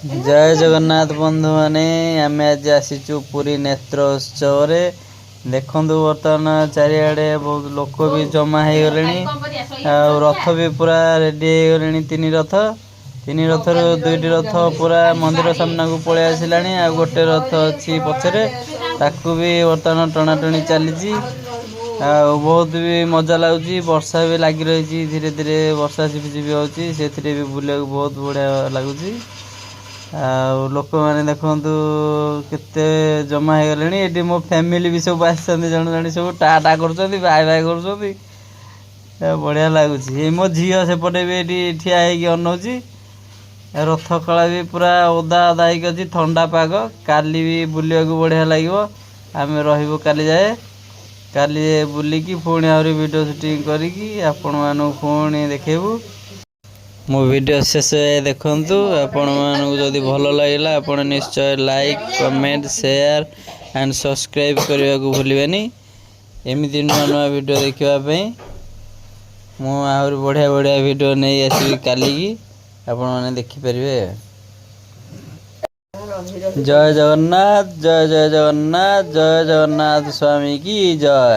ଜୟ ଜଗନ୍ନାଥ ବନ୍ଧୁମାନେ, ଆମେ ଆଜି ଆସିଛୁ ପୁରୀ ନେତ୍ର ଉତ୍ସବରେ। ଦେଖନ୍ତୁ, ବର୍ତ୍ତମାନ ଚାରିଆଡ଼େ ବହୁତ ଲୋକ ବି ଜମା ହେଇଗଲେଣି ଆଉ ରଥ ବି ପୁରା ରେଡ଼ି ହେଇଗଲେଣି। ତିନି ରଥ, ତିନି ରଥରୁ ଦୁଇଟି ରଥ ପୁରା ମନ୍ଦିର ସାମ୍ନାକୁ ପଳେଇ ଆସିଲାଣି ଆଉ ଗୋଟେ ରଥ ଅଛି ପଛରେ, ତାକୁ ବି ବର୍ତ୍ତମାନ ଟଣାଟଣି ଚାଲିଛି। ଆଉ ବହୁତ ବି ମଜା ଲାଗୁଛି। ବର୍ଷା ବି ଲାଗି ରହିଛି, ଧୀରେ ଧୀରେ ବର୍ଷା ଝିପିଝିପି ହେଉଛି, ସେଥିରେ ବି ବୁଲିବାକୁ ବହୁତ ବଢ଼ିଆ ଲାଗୁଛି। ଆଉ ଲୋକମାନେ ଦେଖନ୍ତୁ କେତେ ଜମା ହେଇଗଲେଣି ଏଠି। ମୋ ଫ୍ୟାମିଲି ବି ସବୁ ଆସିଛନ୍ତି, ଜଣେ ଜଣେ ସବୁ ଟା ଟା କରୁଛନ୍ତି, ବାଏ ବାଏ କରୁଛନ୍ତି। ବଢ଼ିଆ ଲାଗୁଛି। ଏଇ ମୋ ଝିଅ ସେପଟେ ବି ଏଠି ଠିଆ ହେଇକି ଅନଉଛି। ରଥ କଳା ବି ପୁରା ଓଦା ଓଦା ହେଇକି ଅଛି। ଥଣ୍ଡା ପାଗ, କାଲି ବି ବୁଲିବାକୁ ବଢ଼ିଆ ଲାଗିବ। ଆମେ ରହିବୁ କାଲି ଯାଏ। କାଲି ବୁଲିକି ପୁଣି ଆହୁରି ଭିଡ଼ିଓ ସୁଟିଂ କରିକି ଆପଣମାନଙ୍କୁ ପୁଣି ଦେଖେଇବୁ। ମୋ ଭିଡ଼ିଓ ଶେଷ ଯାଏ ଦେଖନ୍ତୁ। ଆପଣମାନଙ୍କୁ ଯଦି ଭଲ ଲାଗିଲା, ଆପଣ ନିଶ୍ଚୟ like, comment, share and subscribe କରିବାକୁ ଭୁଲିବେନି। ଏମିତି ନୂଆ ନୂଆ ଭିଡ଼ିଓ ଦେଖିବା ପାଇଁ ମୁଁ ଆହୁରି ବଢ଼ିଆ ବଢ଼ିଆ ଭିଡ଼ିଓ ନେଇ ଆସିବି କାଲିକି, ଆପଣମାନେ ଦେଖିପାରିବେ। ଜୟ ଜଗନ୍ନାଥ, ଜୟ ଜୟ ଜଗନ୍ନାଥ, ଜୟ ଜଗନ୍ନାଥ ସ୍ୱାମୀ କି ଜୟ।